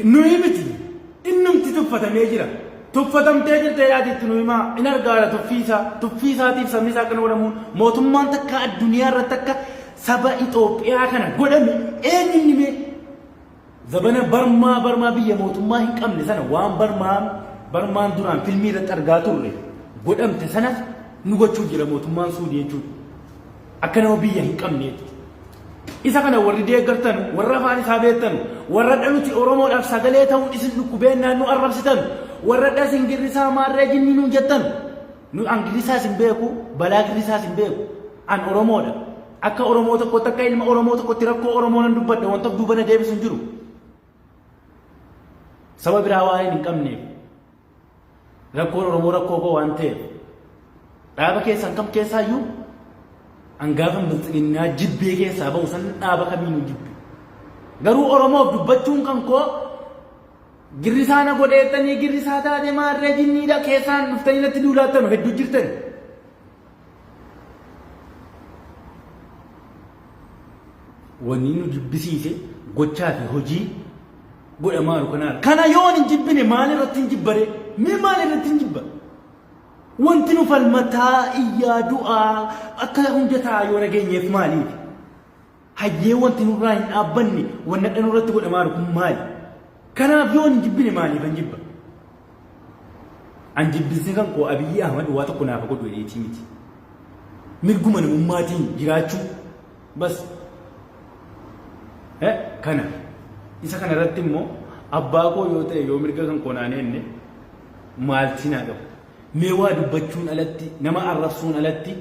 Nuyi miti innumti tuffatamee jira. Tuffatamtee jirta jedhaati itti nu himaa. In argaara tuffii isaa. Tuffii isaatiif sabni isaa akkana godhamuun mootummaan takka addunyaa irratti akka saba Itoophiyaa kana godhame eenyu inni mee? Zabana Barmaa Barmaa biyya mootummaa hin qabne sana waan Barmaan Barmaan duraan filmii irratti argaa turre godhamte sana nu gochuu jira mootummaan Suudii jechuudha. Akka nama biyya hin qabneetti. Isa kana warri deeggartan, warra afaan isaa beektan, warra dhanuti Oromoodhaaf sagalee ta'uun isin dhukkubeennaan nu arrabsitan, warra dhas Ingirrisaa maarree jinni nuun jettan. Nu an girrisaas hin beeku, balaa girrisaas hin beeku. An Oromoodha. Akka Oromoo tokkotti, akka ilma Oromoo tokkotti rakkoo Oromoo nan dubbadha. Wanta of duuba na deebisu hin jiru. Saba biraa waan hin qabneef. Rakkoon Oromoo rakkoo koo waan ta'eef. Dhaaba keessan kam keessaayyuu an gaafa bilxiginnaa jibbee keessaa ba'u san dhaaba kamiinuu jibbe. Garuu Oromoof dubbachuun kan koo Girrisaa na godheettanii girrisaa taate maarree jinniidha keessaan dhuftanii natti duulaattanu hedduu jirtan. Wanni nu jibbisiise gochaa fi hojii godhamaaru kanaa. Kana yoon hin jibbine maal irratti hin jibbare? Mee maal irratti hin jibba? Wanti nu falmataa iyyaa du'aa akka hunda ta'a yoo nageenyeef maaliif? Hayyee wanti nurraa hin dhaabbanne wanni hadha nurratti godhamaaru kun maali? Kanaaf yoo hin jibbine maaliifan jibba? An jibbinsi kan koo Abiyyi Ahmad waa tokko naaf godhu jedheetii miti. Mirguma namummaatiin jiraachuu bas. Kana isa kana irratti immoo abbaa koo yoo ta'e yoo mirga kan koo naan enne maalti naa qaba? Mee waa dubbachuun alatti nama arrabsuun alatti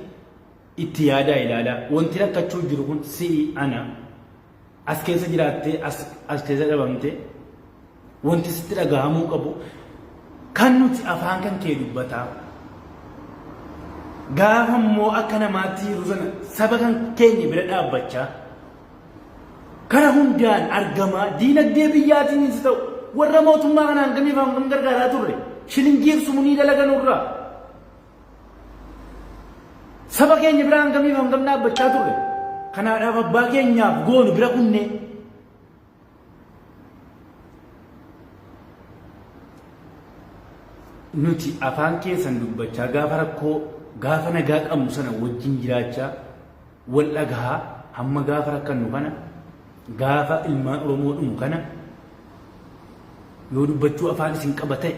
Itti yaadaa ilaalaa. Wanti rakkachuu jiru kun si'i, ana. As keessa jiraattee as, as keessa dhabamte wanti sitti dhagahamuu qabu kan nuti afaan kan kee dubbataa. Gaafa immoo akka namaatti jiru sana saba kan keenya bira dhaabbachaa kara hundaan argamaa diinagdee biyyaatiinis ta'u warra mootummaa kanaan gamiif hangam gargaaraa turre shilingiif sumunii dalaganurraa Saba keenya bira hangamiif hangam dhaabbachaa turre. Kanaadhaaf abbaa keenyaaf goonu bira kunnee. Nuti afaan keessan dubbachaa gaafa rakkoo gaafa nagaa qabnu sana wajjin jiraachaa wal dhagahaa hamma gaafa rakkannu kana gaafa ilmaan Oromoo dhumu kana yoo dubbachuu afaan isin qaba ta'e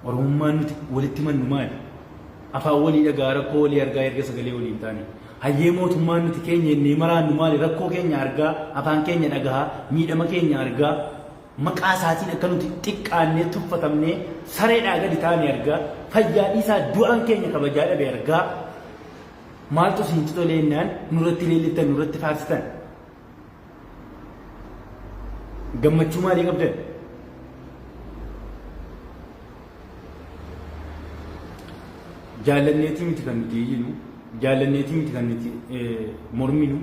Oromummaan nuti walitti himannu maali? Afaan walii dhaga'a rakkoo walii argaa erga sagalee walii hin taane. Hayyee mootummaan nuti keenya jennee maraannu maali? Rakkoo keenya argaa, afaan keenya dhagahaa, miidhama keenya argaa, maqaa isaatiin akka nuti xiqqaannee tuffatamnee sareedhaa gadi taane argaa, fayyaa dhiisaa du'aan keenya kabajaa dhabe argaa. Maaltu isinitti tolee jennaan nurratti leelliftan nurratti faarsitan. Gammachuu maalii qabdan? Jaallanneetii miti kan nuti iyyinu, jaallanneetii miti kan nuti morminu,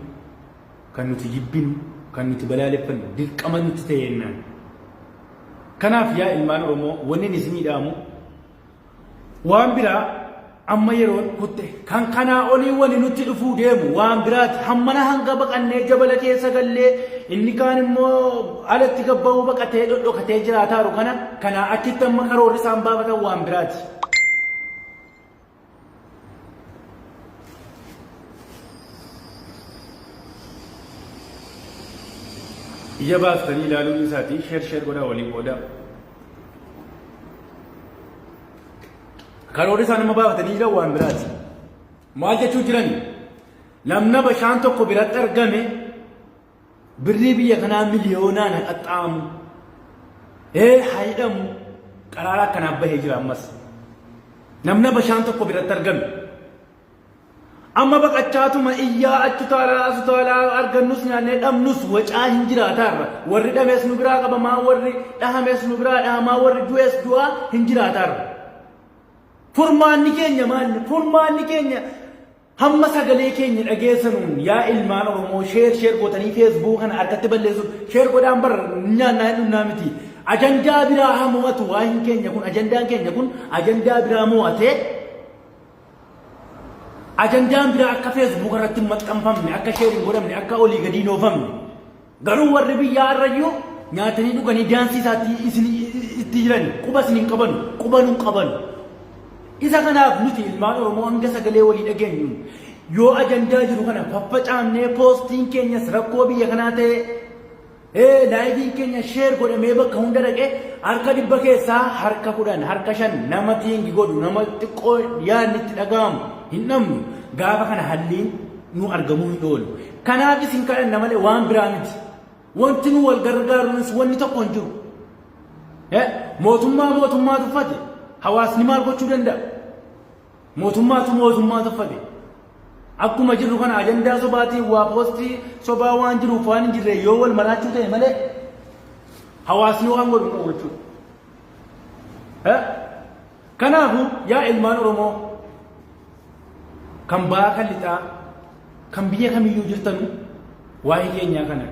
kan nuti jibbinu, kan nuti balaaleffannu, dirqama nutti ta'e jennaan. Kanaaf yaa ilmaan Oromoo wanni inni isinii dhaamu Waan biraa amma yeroon kutte kan kanaa olii wani nutti dhufuu deemu waan biraati hammana hanga baqannee jabala keessa gallee inni kaan immoo alatti gabba'uu baqatee dhodhokatee jiraataaru kana kanaa achitti amma karoorri isaan baafatan waan biraati. Ija baastanii ilaaluun isaatii sheer sheer godhaa walii qoodaa. Karoorri isaan amma baafatanii jiran waan biraati. Maal jechuu jirani? Namna bashaan tokko biratti argame Birrii biyya kanaa miliyoonaan haa qaxxaamu. Ee haa hidhamu. Qaraara akkanaa bahee jira ammas. Namna bashaan tokko biratti argame. Amma baqachaatuma iyyaa achi taalaa asu taalaa argannus nyaannee dhabnus wacaa hin jiraataarra. Warri dhabees nu biraa qabamaa warri dhahames nu biraa dhahamaa warri du'es du'aa hin jiraataarra. Furmaanni keenya maalli? Furmaanni keenya Hamma sagalee keenya dhageessanuun yaa ilmaan Oromoo sheer sheer gootanii feesbuuk kana harkatti balleessuun sheer godhaan bar nyaannaa hin dhunnaa miti. Ajandaa biraa haa mo'atu waa'een keenya kun ajandaan keenya kun ajandaa biraa mo'atee ajandaan biraa akka feesbuuk irratti hin maxxanfamne akka sheer hin godhamne akka olii gadi hin oofamne garuu warri biyyaa irrayyuu nyaatanii dhuganii daansii isaatti isin itti jiran quba isin hin qabanu quba nu hin qabanu. Isa kanaaf nuti ilmaan Oromoo hanga sagalee walii dhageenyuun yoo ajandaa jiru kana faffacaafnee poostiin keenyas rakkoo biyya kanaa ta'e laayiviin keenya sheer godhamee bakka hunda dhaqee harka 100 keessaa harka 10 harka 5 nama tiingi godhu nama xiqqoo yaadni itti dhaga'amu hin dhabnu gaafa kana halliin nu argamuu hin oolu. Kanaaf isin kadhanna malee waan biraa miti. Wanti nu wal gargaaruunis wanni tokko hin jiru. Mootummaa mootummaa tuffate hawaasni maal gochuu danda'a? Mootummaatu mootummaa tuffate. Akkuma jirru kana ajandaa sobaatiin waa poostii sobaa waan jiruuf waan hin jirre yoo wal maraachuu ta'e malee hawaasni waan godhu hin qabu jechuudha. Kanaafuu yaa ilmaan Oromoo kan bahaa kan lixaa kan biyya kamiyyuu jirtanu waa'ee keenyaa kana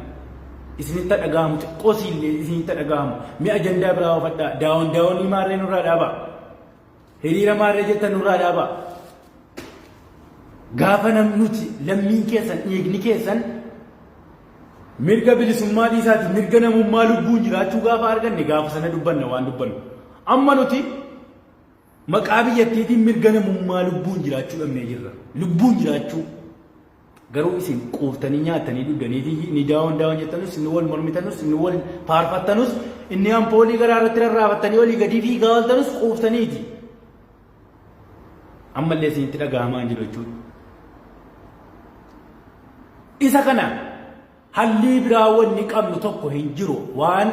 isinitti dhaga'amu xiqqoo siillee isinitti dhaga'amu mi'a ajandaa biraa oofadhaa daawon daawonii maarree nurraa dhaabaa hiriira maarree jettan nurraa dhaabaa gaafa namnuti lammiin keessan dhiigni keessan mirga bilisummaa dhiisaati mirga namummaa lubbuun jiraachuu gaafa arganne gaafa sana dubbanna waan dubbannu amma nuti Maqaa biyyattiitiin mirga namummaa lubbuun jiraachuu dhabnee jirra. Lubbuun jiraachuu. Garuu isin quuftanii nyaattanii dhugdanii inni daawon daawon jettanus inni wal mormitanus inni wal faarfattanus inni ampoolii garaa irratti rarraafattanii olii gadii fiigaa ooltanus quuftaniiti. Ammallee isinitti dhaga'amaa hin jiru jechuudha. Isa kana hallii biraa wanni qabnu tokko hin jiru waan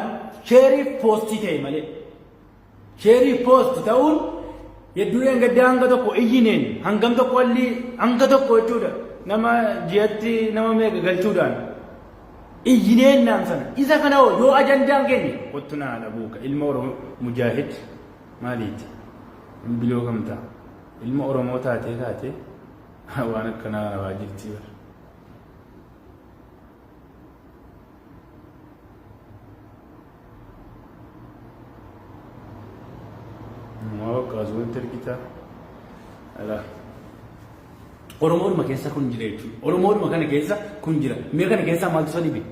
sheeriif poostii ta'e malee. Sheerii post ta'uun hedduu dheengaddaa hanga tokko iyyineen hangam tokko alli hanga tokko jechuudha nama ji'atti nama meeqa galchuudhaan iyyineen naan sana isa kana hoo yoo ajandaan keenya kottu naa dhabuuka ilma Oromoo mujaahid maaliiti hin biloo kamtaa ilma Oromoo taatee kaatee waan akkanaa waa jirti bara. Maa bakka asumatti ergita. Alaa. Oromoodhuma keessa kun jira jechuudha. Oromoodhuma kana keessa kun jira. Mee kana keessaa maaltu isa dhibe?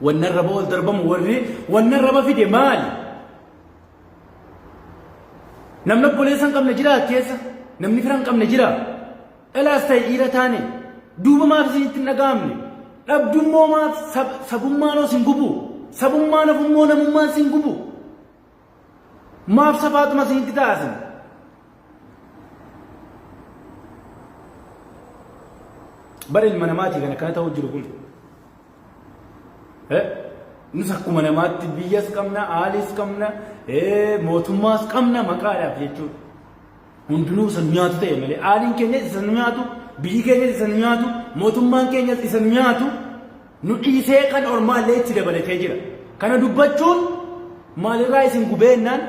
Wanna raba ol darbamu warri wanna raba fide maali? Namni obboleessa hin qabne jira keessa. Namni fira hin qabne jira. Dhalaas ta'e dhiira taane duuba maaf isinitti hin dhaga'amne? Dhabdummoo maaf sabummaan os hin gubu? Sabummaan ofummoo namummaan sin gubu? Maaf safaatuma isinitti ta'a isin? Bara ilma namaati kan akkana ta'uu jiru kun. Nus akkuma namaatti biyyas qabna, aalis qabna, mootummaas qabna maqaadhaaf jechuudha. Hundinuu isa nu nyaatu ta'e malee aaliin keenyas isa nu nyaatu, biyyi keenyas isa nu nyaatu, mootummaan keenyas isa nu nyaatu nu dhiisee kan ormaallee itti dabalatee jira. Kana dubbachuun maalirraa isin gubeennaan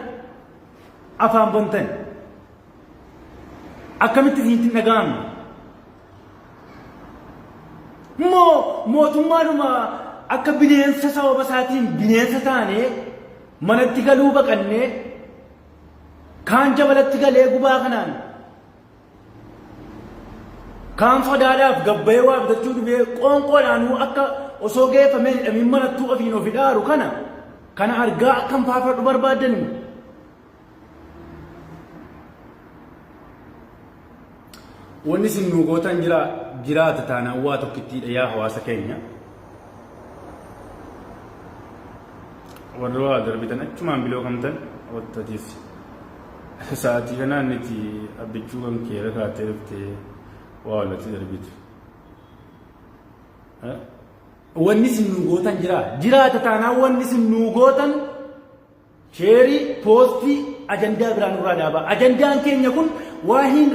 afaan bantan. Akkamitti isinitti hin dhaga'amne? Moo mootummaadhuma akka bineensa sababa isaatiin bineensa taanee manatti galuu baqannee Kaan jabalatti galee gubaa kanaan kaan sodaadhaaf gabbayee waa bitachuu dhibee qoonqoodhaanuu akka osoo geeffamee hin hidhamiin manattuu ofiin of hidhaaru kana kana argaa akkam faarfadhu barbaaddani. Wanni isin nuu gootan jira jiraata taanaan waa tokkittiidha yaa hawaasa keenya. Warri waa darbitan achumaan biloo kamtan wattatis. Sa'aatii kanaan niti abbichuu kan keera kaatee dhuftee waa wallatti darbitu. Wanni isin nuu gootan jira jiraata taanaan wanni isin nuu gootan Sheerii, poostii, ajandaa biraa nurraa dhaabaa. Ajandaan keenya kun waahiin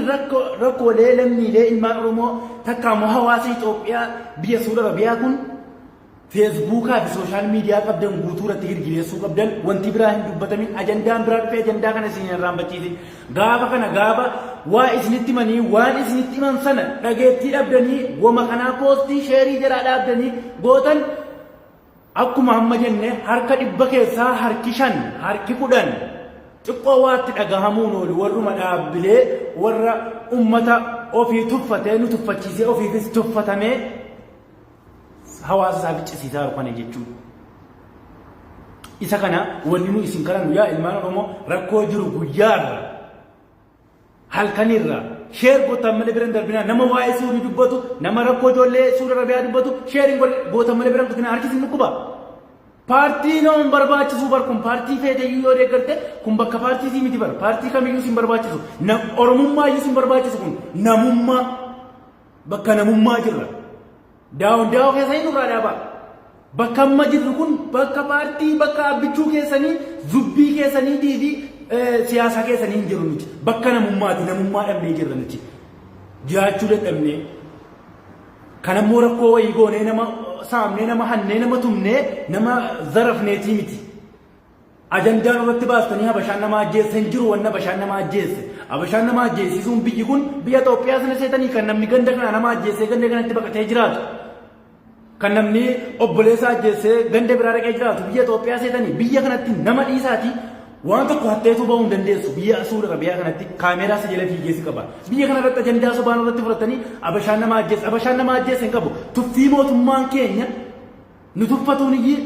rakkoolee lammiilee ilmaan Oromoo takka immoo hawaasa Itoophiyaa biyya Suud Arabiyaa kun feesbuukaa fi sooshaal miidiyaa qabdan guutuu irratti girgireessuu qabdan wanti biraa hin dubbatamin ajandaan biraa dhufee ajandaa kana isin hin irraanfachiisin. Gaafa kana gaafa waa isinitti himanii waan isinitti himan sana dhageettii dhabdanii wama kanaa poostii sheerii jalaa dhaabdanii gootan Akkuma amma jenne harka 100 keessaa harki 5, harki 10 xiqqoo waatti dhagahamuun oolu warruma dhaabbilee warra ummata ofii tuffatee nu tuffachiisee ofiifis tuffatamee hawaasa isaa ficcisiisaa jiru kana jechuudha. Isa kana wanni nu isin kadhannu yaa ilmaan Oromoo rakkoo jiru guyyaarra halkanirra share gootan malee bira hin darbinaa. Nama waa'ee Suudii dubbatu, nama rakkoo ijoollee Suudi Arabiyaa dubbatu share hin gootan malee bira hin kutinaa, harki isin dhukkuba. Paartii nama hin barbaachisu bar kun, paartii feete iyyuu yoo deeggarte kun bakka paartii sii miti bar, paartii kamiyyuu sin barbaachisu, Oromummaa iyyuu sin barbaachisu, kun namummaa, bakka namummaa jirra. Daawon daawoo keessa hin nurraa dhaabaa. Bakka amma jirru kun bakka paartii, bakka abbichuu keessanii, zubbii keessanii fi siyaasaa keessanii hin jiru nuti. Bakka namummaati, namummaa dhabnee jirra nuti. Jiraachuu dadhabnee. Kan ammoo rakkoo wayii goonee, nama saamnee, nama hannee, nama tumnee, nama zarafneetii miti. Ajandaan irratti baastanii Habashaan nama ajjeesse hin jiru, wanna Habashaan nama ajjeesse. Habashaan nama ajjeesisuun biyyi kun biyya Itoophiyaa sana seetanii kan namni ganda kana nama ajjeessee ganda kanatti baqatee jiraatu. Kan namni obboleessa ajjeessee ganda biraa dhaqee jiraatu biyya Itoophiyaa seetanii, biyya kanatti nama dhiisaati waan tokko hatteetuu bahuu hin dandeessu. Biyya Suudi Arabiyaa kanatti kaameeraa si jala fiigee si qaba. Biyya kana irratti ajandaa sobaan irratti fudhatanii Habashaan nama ajjeesse. Habashaan nama ajjeesse hin qabu. Tuffii mootummaan keenya nu tuffatuun iyyii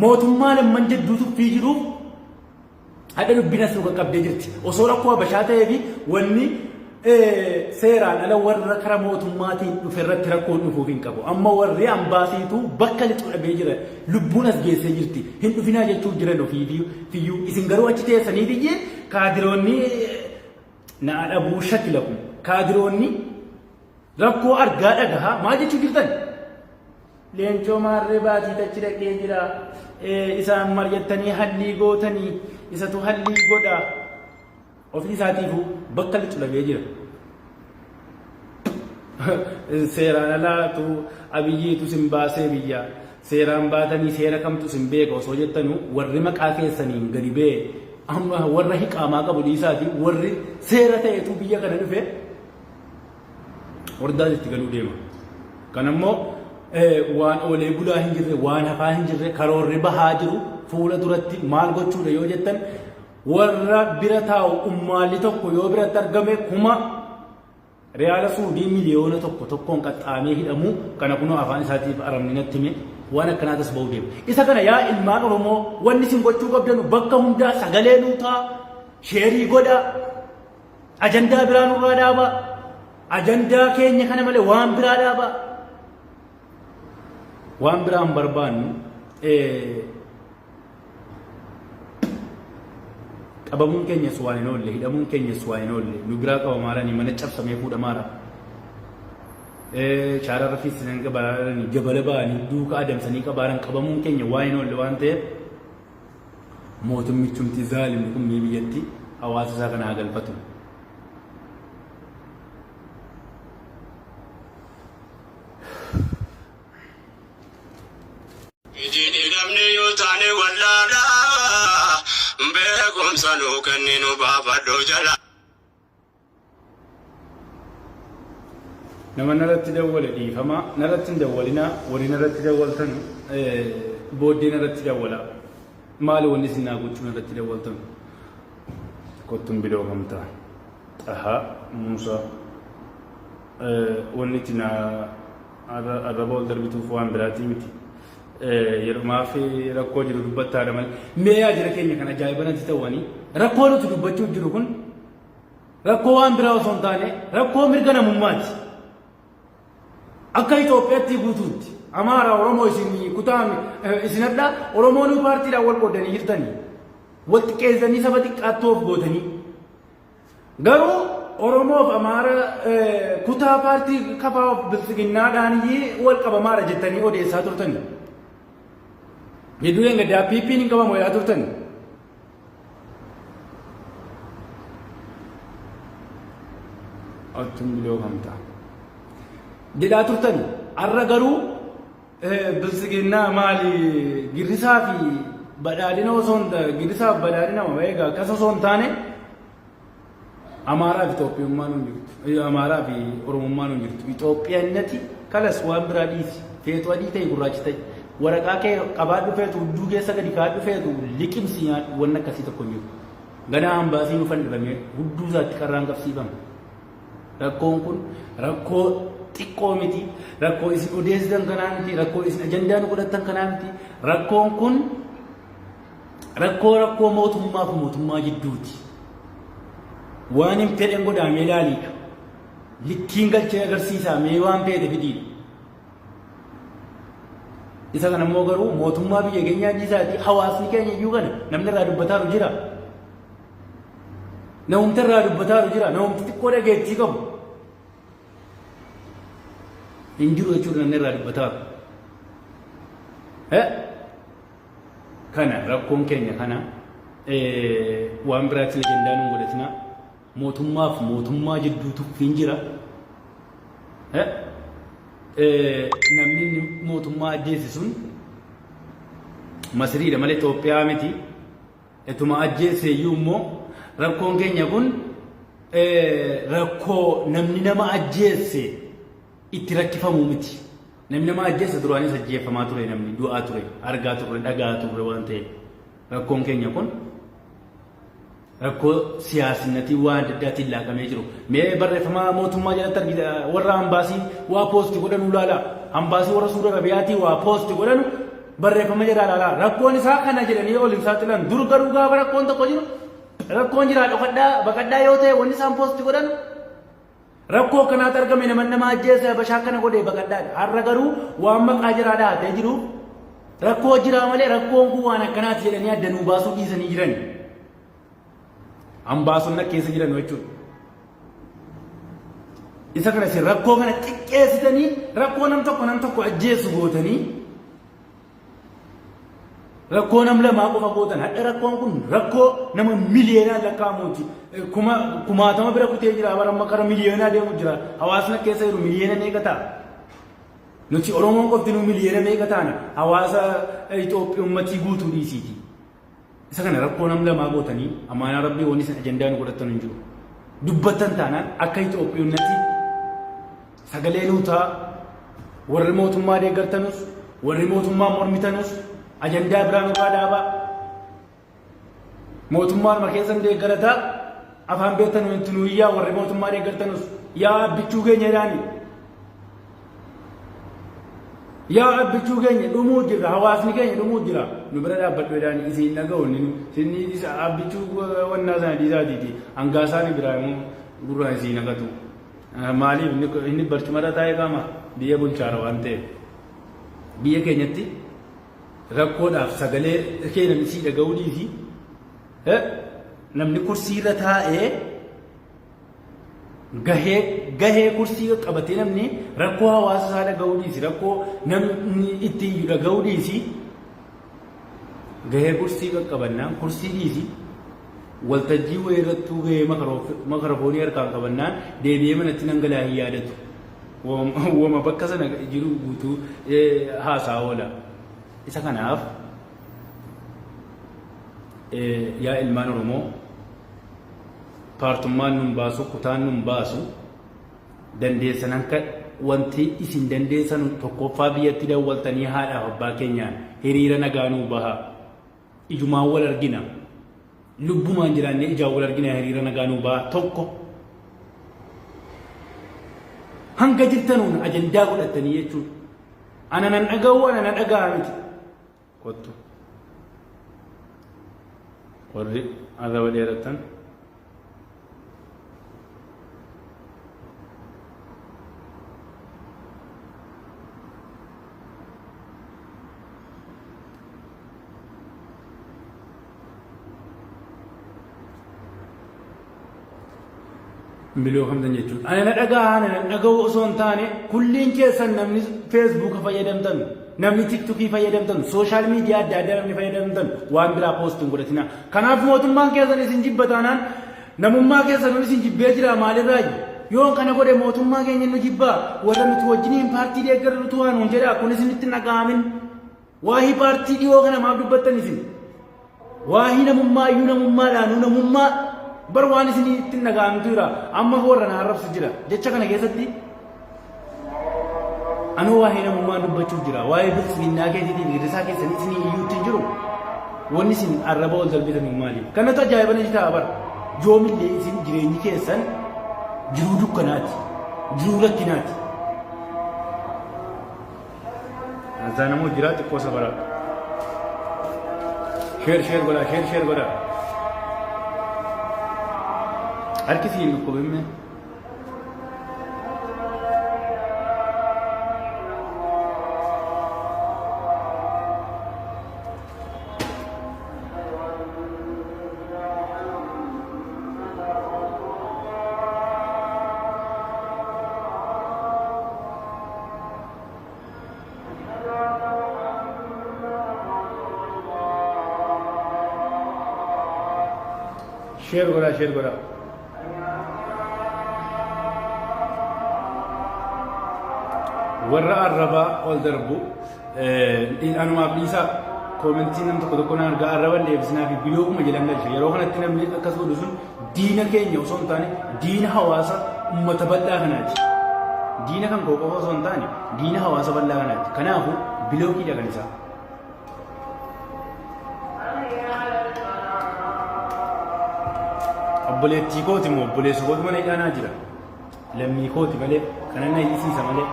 mootummaa lamman jidduu tuffii jiruuf hadha dubbiin as nu qaqqabdee jirti. Osoo rakkoo Habashaa ta'ee fi wanni seeraan ala warra kara mootummaatiin dhufe irratti rakkoon dhufuuf hin qabu. Amma warri ambaasiitu bakka lixu dhabee jira. Lubbuun as geessee jirti. Hin dhufinaa jechuuf jiran ofii fiyyuu. Isin garuu achi teessanii biyyee kaadiroonni na adhabuu shakilakum. Kaadiroonni rakkoo argaa dhagahaa maal jechuu jirtan? Leencoo maarree baatii tachi dhaqee jira. Isaan mar'attanii hallii gootanii isatu hallii godha. Ofii isaatiifuu bakka lixu dhabee jira. Seeraan alaatu Abiyyiitu sin baasee biyya. Seeraan baatanii seera kamtu sin beeka osoo jettanu warri maqaa keessaniin gadi ba'e, amma warra hiqaamaa qabu dhiisaati, warri seera ta'etu biyya kana dhufe hordaas itti galuu deema. Kan ammoo waan oolee bulaa hin jirre, waan hafaa hin jirre, karoorri bahaa jiru fuula duratti maal gochuudha yoo jettan, warra bira taa'u ummaalli tokko yoo biratti argame 1000 riyaala Suudii 1,000,000 tokkoon qaxxaamee hidhamu kana kunoo afaan isaatiif Arabni natti hime, waan akkanaatas ba'uu deema. Isa kana yaa ilmaan Oromoo wanni isin gochuu qabdanu bakka hundaa sagalee nuu ta'a, share godhaa, ajandaa biraa nurraa dhaabaa, ajandaa keenya kana malee waan biraa dhaabaa. Waan biraa hin barbaannu. Qabamuun keenyas waan hin oolle, hidhamuun keenyas waan hin oolle, nu biraa qabamaaranii mana cabsamee fuudhamaara. Shaararra fiissisan qabaaranii jabala ba'anii duuka adamsanii qabaaran, qabamuun keenya waan hin oolle waan ta'eef mootummichumti zaalimni kun mee biyyatti hawaasa isaa kana haa galfatu. Hidhamne yoo taane wallaalaa, beekumsa nuu kenni, nu baafadhu jala. Nama narratti dawwale dhiifama, narratti hin dawwalinaa, warri narratti dawwaltan booddee narratti dawwala. Maali wanni isin naa gochuu narratti dawwaltan? Kottuun bilookamta. Xahaa Muusaa. Wanni itti na arraba ol darbituuf waan biraatii miti. Yeroo fi rakkoo jiru dubbattaadha malee. Mee yaa jira keenya kan ajaa'iba natti ta'uwanii rakkoo nuti dubbachuuf jiru kun rakkoo waan biraa osoo hin taane rakkoo mirga namummaati. Akka Itoophiyaatti guutuutti Amaara, Oromoo isin kutaa isin adda Oromoon paartiidhaan wal qoodanii jirtanii wal xiqqeessanii saba xiqqaatti of gootanii. Garuu Oromoof Amaara kutaa paartii kafaa of biltsiginnaadhaan wal qabamaadha jettanii odeessaa turtani. Gidduu eeggaddaa PP'n hin qabamu jedhaa turtani. Ottuun biloo kamta. Jedhaa turtani. Har'a garuu biltsiginnaa maali, girrisaa fi badhaadhina osoo hin girrisaa fi badhaadhina egaa akkas osoo hin taane Amaaraa fi Itoophiyummaan hin jirtu. Amaaraa fi Oromummaan hin jirtu. Itoophiyaannati kalas waan biraa dhiisi. Feetu adii ta'e, gurraacha ta'e. Waraqaa kee qabaadhu feetu, hudduu keessa gadi kaadhu feetu, liqimsi nyaadhu, wanni akkasii tokko hin jiru. Ganaa ambaasii nu fannifamee hudduu isaatti qarraan qabsiifama. Rakkoon kun rakkoo xiqqoo miti. Rakkoo isin odeessitan kanaa miti. Rakkoo isin ajandaa nu godhattan kanaa miti. Rakkoon kun Rakkoo rakkoo mootummaaf mootummaa jidduuti. Waan hin fedhen godhaamee ilaaliidha. Likkiin galchee agarsiisaa mee waan feete fidiidha. Isa kana immoo garuu mootummaa biyya keenyaa dhiisaati hawaasni keenya iyyuu kana namni irraa dubbataaru jira. Namumti irraa dubbataaru jira. Namumti xiqqoo dhageettii qabu. Hin jiru jechuudha namni irraa dubbataaru. Kana rakkoon keenya kana waan biraatti ajandaa nuun godhatina. Mootummaaf mootummaa jidduu tuffiin jira. Namni inni mootummaa ajjeese sun Masiriidha malee Itoophiyaa miti. Ituma ajjeese iyyuu immoo rakkoon keenya kun rakkoo namni nama ajjeesse itti rakkifamu miti. Namni nama ajjeesse duraanis ajjeefamaa ture namni du'aa ture argaa turre dhagaa turre waan ta'eef rakkoon keenya kun rakkoo siyaasinnatiin waan adda addaatiin laaqamee jiru. Mee barreeffama mootummaa jalatti argita warra ambaasii waa poosti godhanu ilaala. Ambaasii warra Suudi Arabiyaatii waa poosti godhanu barreeffama jalaa ilaala. Rakkoon isaa kana jedhanii ol hin saaxilan. Dur garuu gaafa rakkoon tokko jiru rakkoon jiraa dhokadhaa baqadhaa yoo ta'e wanni isaan poosti godhan rakkoo akkanaatu argame nama nama ajjeese habashaa akkana godhee baqadhaadha. Har'a garuu waan maqaa jiraa dhahatee jiruuf rakkoo jiraa malee rakkoon kun waan akkanaati jedhanii adda nuu baasuu dhiisanii jiran. Ambaasonni akka keessa jiran jechuudha. Isa kana isin rakkoo kana xiqqeessitanii rakkoo nam tokko nam tokko ajjeesu gootanii Rakkoo nam lamaa qofa gootan hadha rakkoon kun rakkoo nama miliyoonaan lakkaa'amuuti. Kuma kumaatama bira kutee jira bara amma kara miliyoonaa deemu jira. Hawaasni keessa jiru miliyoona meeqa ta'a? Nuti Oromoon qofti nu miliyoona meeqa taana? Hawaasa Itoophiyaa uummatii guutuu dhiisiiti. Isa kana rakkoo nam lamaa gootanii amaanaa rabbii wanni isin ajandaa nu godhattan hin jiru. Dubbattan taanaan akka Itoophiyunnatti sagalee nuu ta'a warri mootummaa deeggartanus warri mootummaa mormitanus ajandaa biraa nurraa dhaabaa. Mootummaanuma keessan deeggarataa afaan beektan itti nuu iyyaa warri mootummaa deeggartanus yaa abbichuu keenya jedhaani. Yaa abbichuu keenya dhumuu jirra hawaasni keenya dhumuu jira nu bira dhaabbadhu jedhaan isin hin dhaga'u inni isin isa abbichuu wannaa sana dhiisaatiiti hangaasaani biraa immoo gurraan isin naqatu maaliif inni barcumarra taa'ee qaama biyya bulchaara waan ta'eef biyya keenyatti rakkoodhaaf sagalee kee namni sii dhaga'uu dhiisi namni kursiirra taa'ee Gahee gahee kursii qabatee namni rakkoo hawaasa isaa dhaga'uu dhiisi rakkoo namni itti iyyu dhaga'uu dhiisi gahee kursii qaqqabannaan kursii dhiisi waltajjii wayii irrattuu gahee makarafoonii harkaan qabannaan deebi'ee manatti nan galaa hin yaadatu. Wama bakka sana jiru guutuu haasaa oola. Isa kanaaf yaa ilmaan Oromoo Paartummaan nun baasu, kutaan nun baasu, dandeessan hanka wanti isin dandeessanu tokkoffaa biyyatti dawwaltanii haadhaaf abbaa keenyaan hiriira nagaa nuu bahaa. Ijumaan wal argina. Lubbumaan jiraannee ijaan wal argina hiriira nagaa nuu bahaa tokko. Hanga jirtanuun ajandaa godhattanii jechuudha. Ana nan dhaga'u ana na dhaga'a miti. Kottu. Warri arraba dheerattan. Biloo kamtan jechuudha. Ana na dhaga'a ana na dhaga'u osoo hin taane kulliin keessan namni feesbuuka fayyadamtan namni tiktokii fayyadamtan sooshaal miidiyaa adda addaa namni fayyadamtan waan biraa poost hin godhatina. Kanaaf mootummaan keessan isin jibba taanaan namummaa keessan isin jibbee jira maalirraa yoo kana godhe mootummaa keenya nu jibbaa warra nuti wajjiniin paartii deeggarrutu waan nuun jedhaa kun isinitti hin dhaga'amin. Waahii paartii dhiyoo kana maaf dubbattan isin? Waahii namummaa iyyuu namummaadhaanuu namummaa bar waan isin ittiin dhaga'amtu jira. Amma warra na arrabsu jira. Jecha kana keessatti anuu waahii namummaa dubbachuuf jira. Waa'ee biltsiginnaa keetiitiif girrisaa keessanii isinii iyyuu ittiin jiru. Wanni isin arraba ol darbitan maali? Kanatu ajaa'iba natti ta'a bara. Yoomillee isin jireenyi keessan jiruu dukkanaati. Jiruu rakkinaati. Azaa namoo jira xiqqoo safaraa. Share share godhaa, share share godhaa. Harki si hin dhukkubin mee? Share godhaa, share godhaa. Warra arrabaa ol darbu anumaaf dhiisaa koomentii nam tokko tokko nan argaa arraban deebisinaa fi bilookuma jedhan galcha. Yeroo kanatti namni akkas godhu sun diina keenya osoo hin taane diina hawaasa uummata bal'aa kanaati. Diina kan koo qofa osoo hin taane diina hawaasa bal'aa kanaati. Kanaafuu bilookiidha kan isaa. Obboleettii kooti moo obboleessa kootu mana hidhaa naa jira. Lammii kooti malee kanan na hiisiisa malee.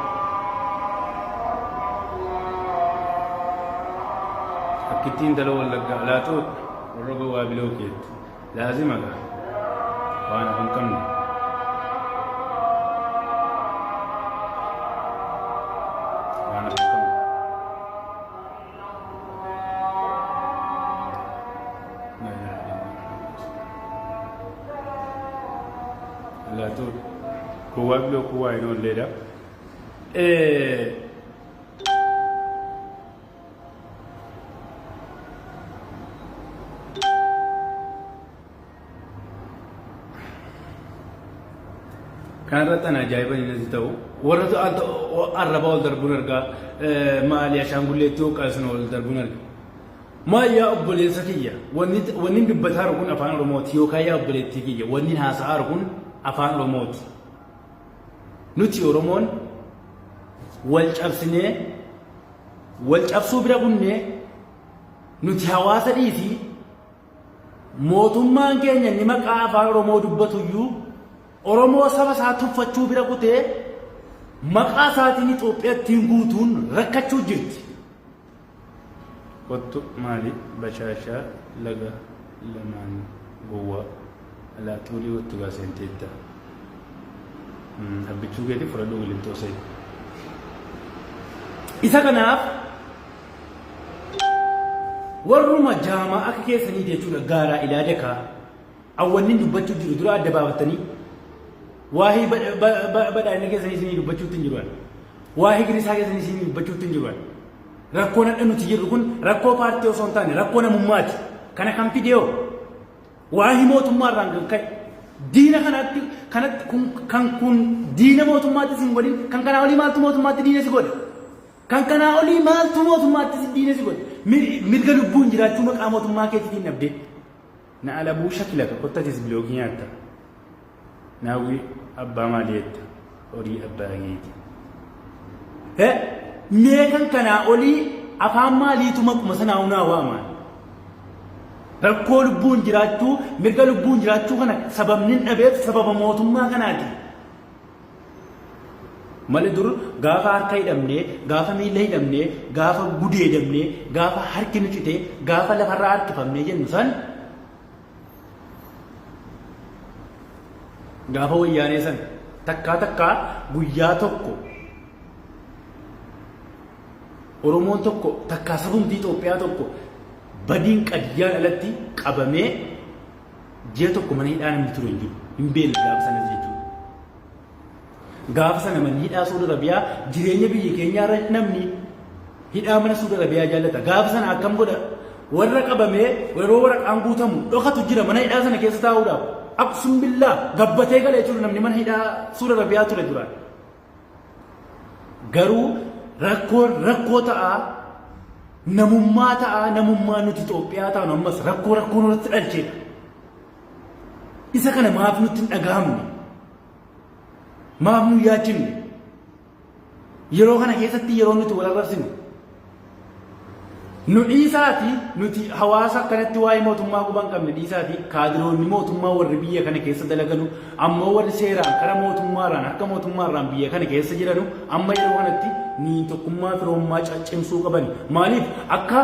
Akkittiin intala wallaggaa laaxoo warra gowwaa biloo keetti. Laazima gaa waan hafu hin qabne. Waan hafu hin qabne. La ilaha illallah. Laaxoo gowwaa biloo kuwaa hin oolleedha. Kanarratti ana ajaa'iba inni natti ta'u warra arrabaa ol darbuun argaa maali ashaangulleetti hoqqaasun ol darbuun arga. Maal yaa obboleessa kiyya wanni dubbataa kun afaan Oromooti yookaan yaa obboleettii kiyya wanni haasa'aa kun afaan Oromooti. Nuti Oromoon wal cabsinee wal cabsuu bira kunnee nuti hawaasa dhiisii mootummaan keenya inni maqaa afaan Oromoo dubbatuyyuu Oromoo saba isaa tuffachuu bira kutee maqaa isaatiin Itoophiyaattiin guutuun rakkachuu jirti. Kottu maali bashaashaa laga lamaan gowwaa alaa xuulii kottu gaa seenteetta. Abbichuu keetii fudhadhuu qilixxoo seeni. Isa kanaaf warruma jaamaa akka keessanii jechuudha gaaraa ilaa dakaa awwannin dubbachuu jiru dura adda baafattanii waa'ee badhaadhina keessanii isinii dubbachuutti hin jiru. Waa'ee girisaa keessanii isinii dubbachuutti hin jiru. Rakkoon hadha nuti jirru kun rakkoo paartii osoo hin taane rakkoo namummaati. Kana kan fidee hoo waa'ee mootummaa irraan kan ka'e diina kanatti kanatti kun kan kun diina mootummaatti sin godhin kan kanaa olii maaltu mootummaatti diina si godha? Kan kanaa olii maaltu mootummaatti si diina si godha? Mirga lubbuun jiraachuu maqaa mootummaa keetiitiin dhabdee. Na alabuu shakilaka kottatis biloogii nyaatta. Naawwi abbaa maalii jetta? Horii abbaa keeti. Mee kan kanaa olii afaan maaliitu maquma sanaa hunaa waamaan? Rakkoo lubbuun jiraachuu, mirga lubbuun jiraachuu kana sababni dhabeef sababa mootummaa kanaati. Malee dur gaafa harka hidhamnee, gaafa miila hidhamnee, gaafa gudeedamnee, gaafa harki nu citee, gaafa lafarraa harkifamnee jennu san Gaafa wayyaanee san takkaa takkaa guyyaa tokko Oromoon tokko takkaa sabumti Itoophiyaa tokko badiin qadiyyaan alatti qabamee ji'a tokko mana hidhaa namni ture hin jiru. Hin beekne gaafa sanas jechuudha. Gaafa sana manni hidhaa Suudi Arabiyaa jireenya biyya keenyaa irra namni hidhaa mana Suudi Arabiyaa jaallata. Gaafa sana akkam godha? Warra qabamee yeroo waraqaan guutamu dhokatu jira mana hidhaa sana keessa taa'uudhaaf. Aqsum billaa gabbatee gala jechuudha namni mana hidhaa Suudi Arabiyaa ture duraan. Garuu rakkoon rakkoo ta'aa namummaa ta'aa namummaa nuti Itoophiyaa taanu ammas rakkoo rakkoo nurratti dhalcheedha. Isa kana maaf nutti hin dhagahamne? Maaf nu yaachifne? Yeroo kana keessatti yeroo nuti wal arrabsinu. Nu dhiisaati nuti hawaasa akkanatti waa'ee mootummaa quba hin qabne dhiisaati kaadiroonni mootummaa warri biyya kana keessa dalaganu ammoo warri seeraan kara mootummaarraan harka mootummaarraan biyya kana keessa jiranu amma yeroo kanatti nuyi tokkummaa firoommaa cimsuu qaban maaliif akka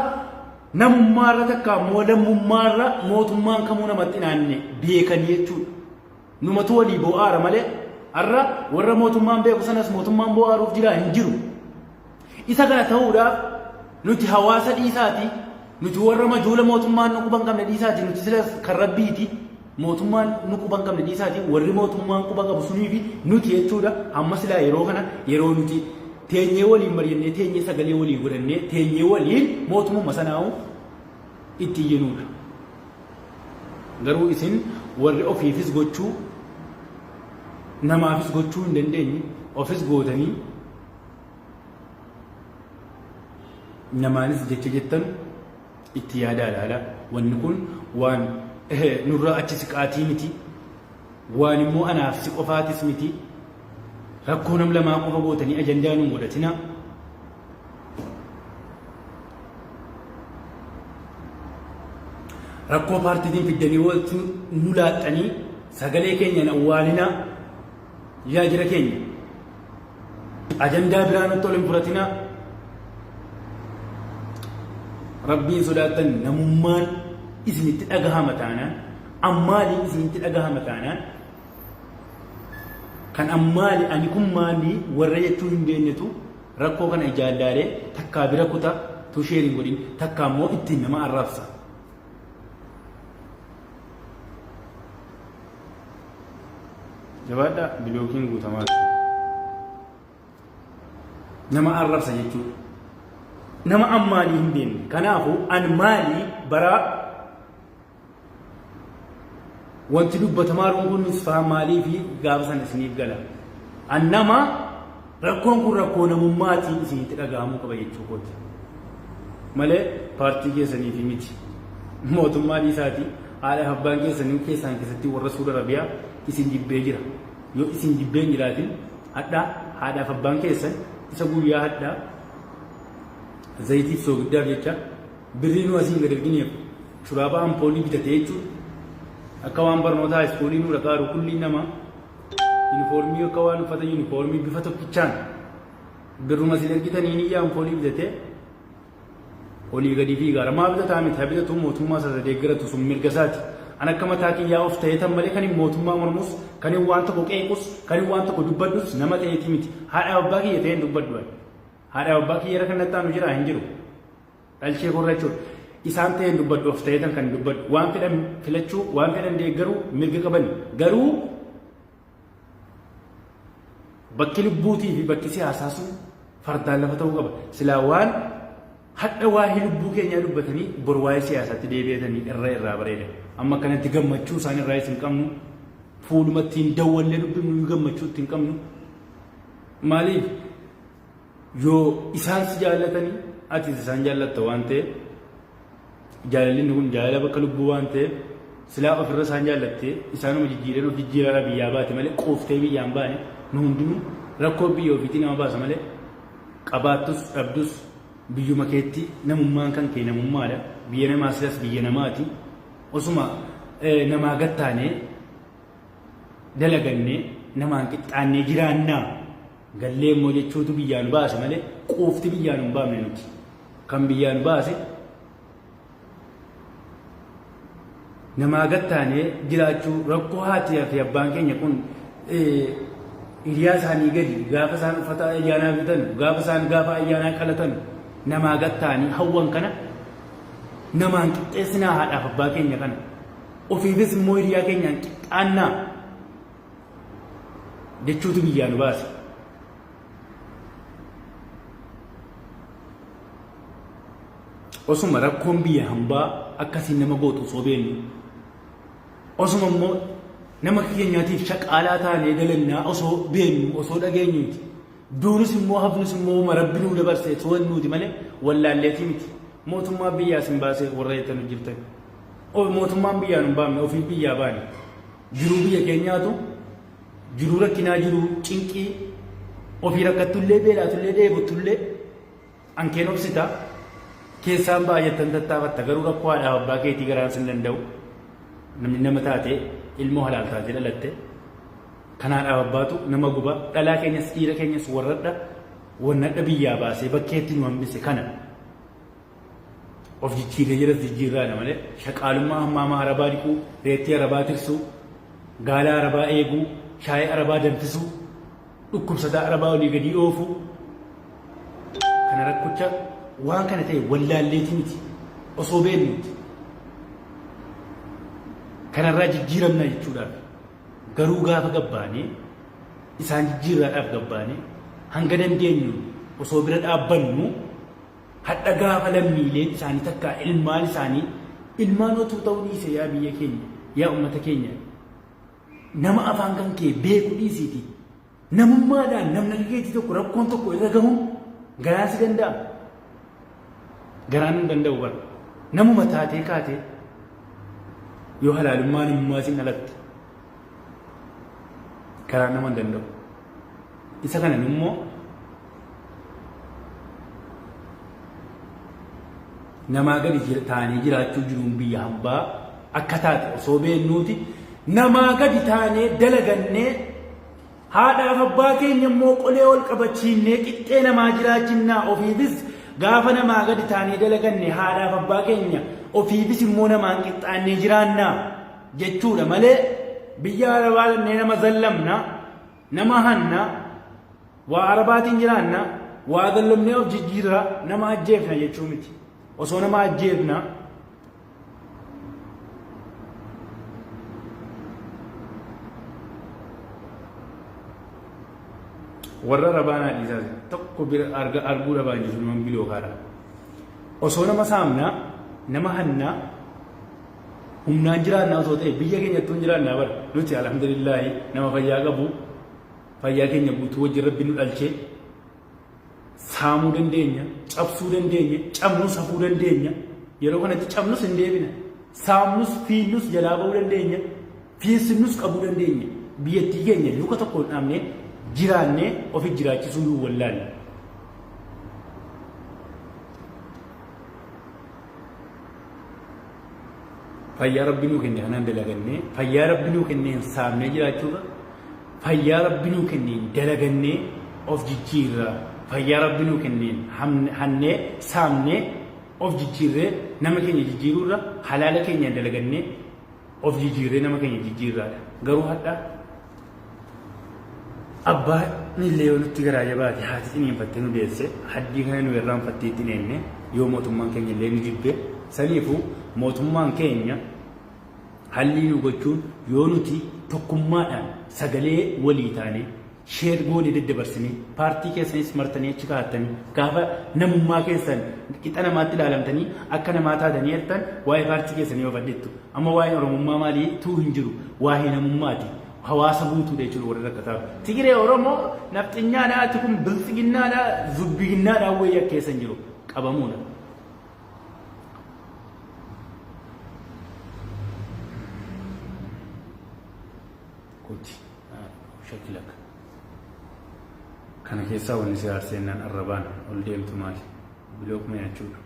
Namummaarra takka immoo lammummaarra mootummaan kamuu namatti naanne beekanii jechuudha. Numatu walii boo'aara malee har'a warra mootummaan beeku sanas mootummaan boo'aaruuf jira hin jiru. Isa kana ta'uudhaaf nuti hawaasa dhiisaati, nuti warra majuula mootummaan nu quba hin qabne dhiisaati, nuti silas kan rabbiiti. Mootummaan nu quba hin qabne dhiisaati, warri mootummaan quba qabu sunii fi nuti jechuudha. Amma silaa yeroo kana yeroo nuti teenyee waliin mari'annee, teenyee sagalee walii godhannee, teenyee waliin mootummuma sanaa'u itti iyyinuudha. Garuu isin warri ofiifis gochuu namaafis gochuu hin dandeenye ofis gootanii namaanis jecha jettan itti yaadaa ilaala. Wanni kun waan nurraa achi siqaatii miti. Waan immoo anaaf si qofaatis miti. Rakkoo nam lamaa qofa gootanii ajandaa nun godhatina. Rakkoo paartiitiin fiddanii walitti nu laaxxanii sagalee keenyaan awwaalinaa yaa jira keenya. Ajandaa biraa nutti ol hin fudhatinaa. Rabbiin sodaattan namummaan isinitti dhagahama taanaan ammaaliin isinitti dhagahama taanaan kan ammaali ani kun maali warra jechuu hin beeknetu rakkoo kana ijaan laalee takkaa bira kuta tu sheer hin godhin takkaa immoo ittiin nama arrabsa. Jabaadhaa bilookiin guutamaa nama arrabsa jechuudha. Nama ammaalii hin beekne. Kanaafuu an maalii baraa wanti dubbatamaa jiru kunis faa maalii fi gaafa sana isiniif gala. An nama rakkoon kun rakkoo namummaatiin isinitti dhaga'amuu qaba jechuu kooti. Malee paartii keessanii fi miti. Mootummaa dhiisaatii haadha abbaan keessanii keessaan keessatti warra Suudi Arabiyaa isin jibbee jira. Yoo isin jibbee hin jiraatin hadhaa haadhaaf abbaan keessan isa guyyaa hadhaa zayitiif soogiddaaf jecha birrii nu asiin gad ergineef shuraaba ampoolii bitatee jechuudha. Akka waan barnoota haayiskuulii nu dhaqaaru kulliin namaa yuunifoormii akka waan uffata yuunifoormii bifa tokkichaan birruma isin ergitanii ni ampoolii bitatee olii gadi fiigaara. Maa bitataa miti haa bitatu mootummaa isa deeggaratu sun mirga isaati. An akka mataa kiyyaa of ta'ee tan malee kan hin mootummaa mormus kan hin waan tokko qeequs kan hin waan tokko dubbadhus nama ta'eeti miti. Haadha abbaa kiyya ta'een dubbadhu. Haadha abbaa kiyya irra kan natti aanu jira hin jiru. Dhalchee korra jechuudha. Isaan ta'een dubbadhu of ta'ee tan kan dubbadhu. Waan fedhan filachuu waan fedhan deeggaruu mirga qaban garuu Bakki lubbuutii fi bakki siyaasaa sun fardaan lafa ta'uu qaba. Silaa waan hadha waa'ee lubbuu keenyaa dubbatanii bor waa'ee siyaasaatti deebi'atanii irra irraa bareeda. Amma akkanatti gammachuu isaan irraa isin qabnu fuuluma ittiin dawwallee dubbifnu gammachuu ittiin qabnu. Maaliif yoo isaan si jaallatanii atis isaan jaallatta waan ta'eef Jaalalli inni kun jaalala bakka lubbuu waan ta'eef silaa ofirra isaan jaallattee isaanuma jijjiireen of jijjiiraadhaa biyyaa baate malee quuftee biyyaan baane nu hundinuu rakkoo biyya ofiitii nama baasa malee qabaattus dhabdus biyyuma keetti namummaan kan kee namummaadha biyya namaa silas biyya namaati osuma namaa gattaanee dalagannee namaan qixxaannee jiraannaa gallee immoo jechuutu biyyaa nu baase malee quufti biyyaa nu hin baafne nuti. Kan biyyaa nu baase namaa gad taanee jiraachuu rakkoo haati fi abbaan keenya kun hiriyaa isaanii gadi gaafa isaan uffata ayyaanaa bitan gaafa isaan gaafa ayyaanaa qalatan namaa gad taanii hawwan kana namaan qixxeessinaa haadhaaf abbaa keenya kana ofiifis immoo hiriyaa keenyaan qixxaannaa jechuutu biyyaa nu baase. Osuma rakkoon biyya hambaa akkasiin nama gootu osoo beeknu osuma immoo nama keenyaatiif shaqaalaa taanee dalannaa osoo beeknu osoo dhageenyuuti. Duunus immoo hafnus immoo uma rabbi nuu dabarse osoo nuuti malee wallaalleetii miti. Mootummaa biyyaa isin baasee warra jettan jirtan. Mootummaan biyyaa nu hin baafne ofii biyyaa baane. Jiruu biyya keenyaatu jiruu rakkinaa jiruu cinqii ofii rakkattullee beelaatullee dheebottullee ankeen obsita keessaan ba'a jettan tattaafatta garuu rakkoo haadhaaf abbaa keetii garaan sin danda'u namni nama taate ilmoo halaal taatee dhalatte kan haadhaaf abbaatu nama guba dhalaa keenyas dhiira keenyas warradha wannadha biyyaa baasee bakkeetti nu hambise kana. Of jijjiirree jiras jijjiirraadha malee shaqaalummaa hammaamaa arabaa dhiquu, reettii arabaa tirsuu, gaala arabaa eeguu, shaayii arabaa danfisuu, dhukkubsataa arabaa olii gadii oofuu kana rakkocha waan kana ta'e wallaalleeti miti osoo beeknuuti. Kanarraa jijjiiramna jechuudhaaf garuu gaafa gabbaanee isaan jijjiirraadhaaf gabbaanee hanga dandeenyu osoo bira dhaabbannu Hadha gaafa lammiileen isaanii takkaa ilmaan isaanii ilmaan otuu ta'uu dhiise yaa biyya keenya yaa ummata keenya nama afaan kan kee beeku dhiisiiti namummaadhaan namni akka keetii tokko rakkoon tokko irra gahuun garaan si danda'a. Garaan hin danda'u bara. Namuma taatee kaatee yoo halaalummaa namummaa siin dhalatte garaan nama hin danda'u. Isa kanan immoo namaa gadi taanee jiraachuu jiruun biyya hambaa akka taate osoo beennuuti namaa gadi taanee dalagannee haadhaaf abbaa keenya immoo qolee ol qabachiinnee qixxee namaa jiraachinnaa ofiifis gaafa namaa gadi taanee dalaganne haadhaaf abbaa keenya ofiifis immoo namaan qixxaannee jiraannaa jechuudha malee biyya arabaa dhannee nama zallamna Nama hanna, waa arabaatiin jiraanna, waa zallamnee of jijjiirra, nama ajjeefna jechuu miti. Osoo nama ajjeefna warra arabaa naa dhiisaa tokko bira arga arguu dhabaan jiru nama biloo kaadha. Osoo nama saamna, nama hanna, Humnaan jiraannaa osoo ta'e biyya keenyattuu hin jiraannaa bara. Nuti alhamdulillaahi nama fayyaa qabu fayyaa keenya guutuu wajjin rabbi nu dhalchee saamuu dandeenya, cabsuu dandeenya, cabnus hafuu dandeenya. Yeroo kanatti cabnus hin deebina. Saamnus fiinnus jalaa ba'uu dandeenya. Fiinsinnus qabuu dandeenya. Biyyattii keenya luka tokko hin dhaabne jiraannee ofi jiraachisuu nu wallaalle. Fayyaa Rabbi nuu kenne kanaan dalagannee, fayyaa Rabbi nuu kenneen saamnee jiraachuurra, fayyaa Rabbi nuu kenneen dalagannee of jijjiirra, fayyaa Rabbi nuu kenneen hannee saamnee of jijjiirree nama keenya jijjiiruurra halaala keenyaan dalagannee of jijjiirree nama keenya jijjiirraadha. Garuu hadha abbaan illee yoo nutti garaa jabaate haati ciniinfattee nu deesse haddii kana nu irraanfattee itti neenne yoo mootummaan keenya illee nu jibbe saniifuu mootummaan keenya hallii nu gochuun yoo nuti tokkummaadhaan sagalee walii taane sheer goonee daddabarsinee paartii keessanis martanii achi kaa'attanii gaafa namummaa keessan qixa namaatti ilaalamtanii akka namaa taatanii jettan waa'ee paartii keessanii yoo fadhettu amma waa'een oromummaa maalii tuu hin jiru waa'ee namummaati hawaasa guutuudha jechuudha warri rakkataa Tigiree Oromoo nafxinyaadha ati kun bilxiginnaadha zubbiginnaadha wayii akka keessa hin jiru qabamuudha. Kuti shakilak. Kana keessaa wanni si aarseennan arrabaan ol deemtu maali? Bilook jechuudha.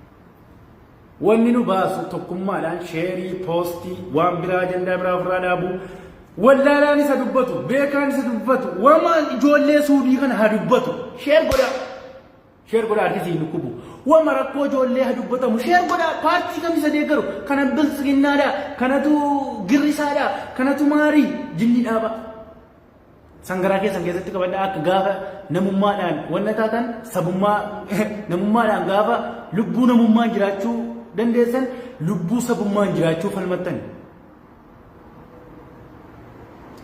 Wanni nu baasu tokkummaadhaan sheerii, poostii, waan biraa ajandaa biraa ofirraa dhaabuu. Wallaalaan isa dubbatu, beekaan isa dubbatu, wamaan ijoollee suudii kana haa dubbatu. Sheer godhaa. Sheer godhaa harki siin dhukkubu. Wama rakkoo ijoollee haa dubbatamu. Sheer godhaa paartii kam isa deeggaru. Kana biltsiginnaadha, kanatu girrisaadha, kanatu maarii jinni dhaaba. Sangaraa keessan keessatti qabadhaa akka gaafa namummaadhaan wanna taatan sabummaa namummaadhaan gaafa lubbuu namummaan jiraachuu dandeessan lubbuu sabummaan jiraachuu falmattan.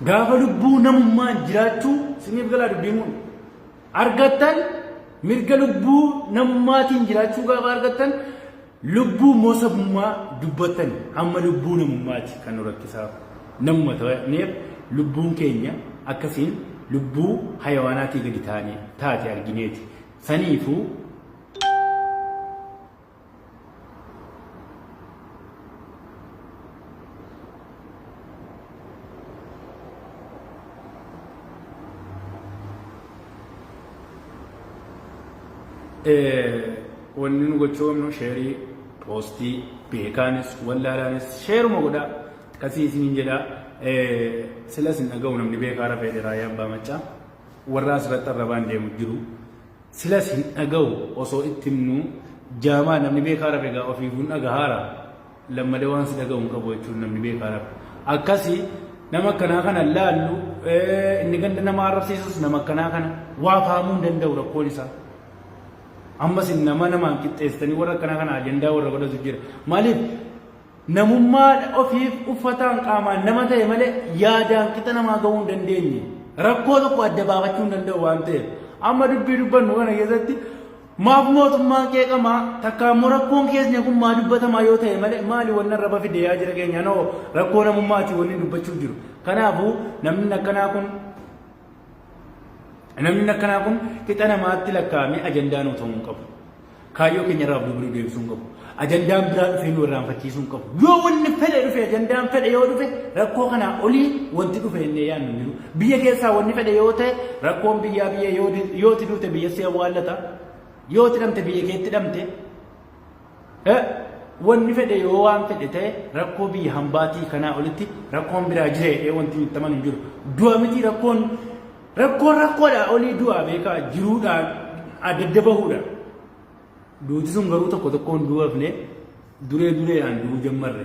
Gaafa lubbuu namummaan jiraachuu siniif galaa dubbiimuun argattan mirga lubbuu namummaatiin jiraachuu gaafa argattan lubbuu immoo sabummaa dubbattan amma lubbuu namummaati kan nu rakkisaa namuma ta'neef lubbuun keenya akkasiin lubbuu hayawaanaatii gadi taane taate argineeti saniifuu Wanni nu gochuu qabnu sheerii, poostii, beekaanis, wallaalaanis sheeruma godhaa. Akkasii isiniin jedhaa. Silas hin dhaga'u namni beekaa rafee raayyaa abbaa maccaa. Warra asirratti arrabaan deemu jiru. Silas hin dhaga'u osoo itti himnu Jaamaa namni beekaa rafe egaa ofiifuu hin dhagahaara. Lammalee waan si dhagahu hin qabu jechuun namni beekaa rafe. Akkasi nama akkanaa kana laallu inni ganda nama arrabsiisus nama akkanaa kana waa fahamuu hin danda'u rakkoon isaa. Ammas nama namaan qixxeessitanii warra akkanaa kana ajandaa warra godhatu jira. Maaliif namummaa ofiif uffataan qaamaan nama ta'e malee yaadaan qixa namaa gahuu hin dandeenye. Rakkoo tokko adda baafachuu hin danda'u waan ta'eef. Amma dubbii dubbannu kana keessatti maaf mootummaan qeeqamaa takka immoo rakkoon keenya kun maa dubbatamaa yoo ta'e malee maali wanni arraba fide yaa jira keenya noo rakkoo namummaati wanni dubbachuu jiru. Kanaafuu namni akkanaa kun Namni akkanaa kun qixa namaatti lakkaa'amee ajandaa nuu ta'uu hin qabu. Kaayyoo keenya irraa of duuba deebisuu hin qabu. Ajandaan biraa dhufee nu irraanfachiisuu hin qabu. Yoo wanni fedhe dhufe ajandaan fedhe yoo dhufe rakkoo kanaa olii wanti dhufe inni yaadnu hin jiru. Biyya keessaa wanni fedhe yoo ta'e rakkoon biyyaa biyya yoo itti duute biyya si awwaallata. Yoo itti dhamte biyya keetti dhamte. Wanni fedhe yoo waan fedhe ta'e rakkoo biyya hambaatii kanaa olitti rakkoon biraa jira jedhee wanti nutti amanu hin jiru. Du'a miti rakkoon rakkoon rakkoodhaa olii du'aa beekaa jiruudhaan adda adda bahuudha. Duuti sun garuu tokko tokkoon du'afne duree dureedhaan du'uu jammarre.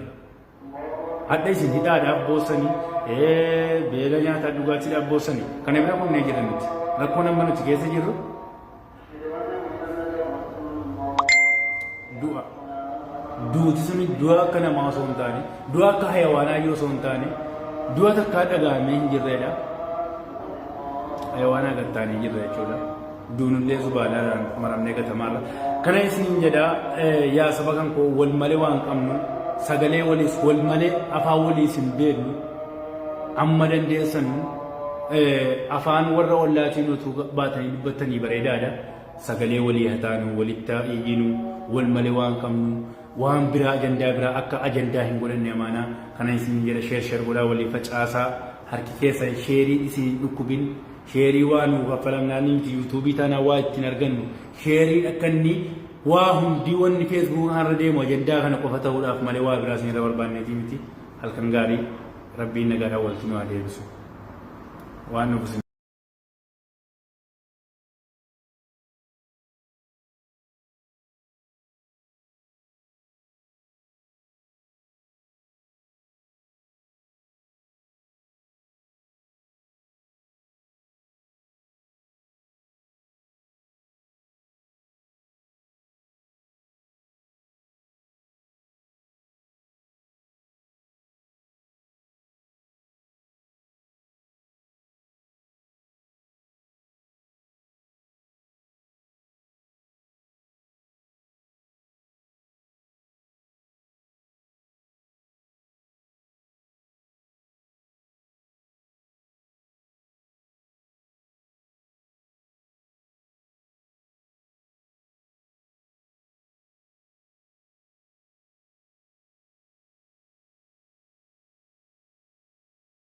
Hadha isin hidhaadhaaf boossanii beela nyaataa dhugaatiidhaaf boossanii kana bira kunnee jira nuti. Rakkoon amma nuti keessa jirru du'a. Duuti suni du'a akka namaa osoo hin taane, du'a akka hayawaanaa iyyuu osoo hin taane, du'a takkaa dhaga'amee hin jirredha. Hayawaanaa gad taanee jirra jechuudha. Duunullee zubaalaadhaan maramnee gatamaarra. Kana isiniin jedha yaa saba kan koo wal malee waan qabnu sagalee waliis wal malee afaan waliis hin beeknu amma dandeessan afaan warra ollaatiin utuu baatanii dubbattanii bareedaadha. Sagalee walii haa taanu, walitti haa iyyinu, wal malee waan qabnu, waan biraa ajandaa biraa akka ajandaa hin godhanne amaanaa. Kana isin jedha share share godhaa walii facaasaa. Harki keessan sheerii isin hin dhukkubin. Sheerii waa nuu kaffalamnaan miti yuutuubii taanaan waa ittiin argannu. Sheeriin akka inni waa hundii wanni feesbuuka kanarra deemu ajandaa kana qofa ta'uudhaaf malee waa biraa isin irra barbaanneetii miti. Halkan gaarii. Rabbiin nagaadhaan walitti nu haa deebisu. Waan nuuf isin.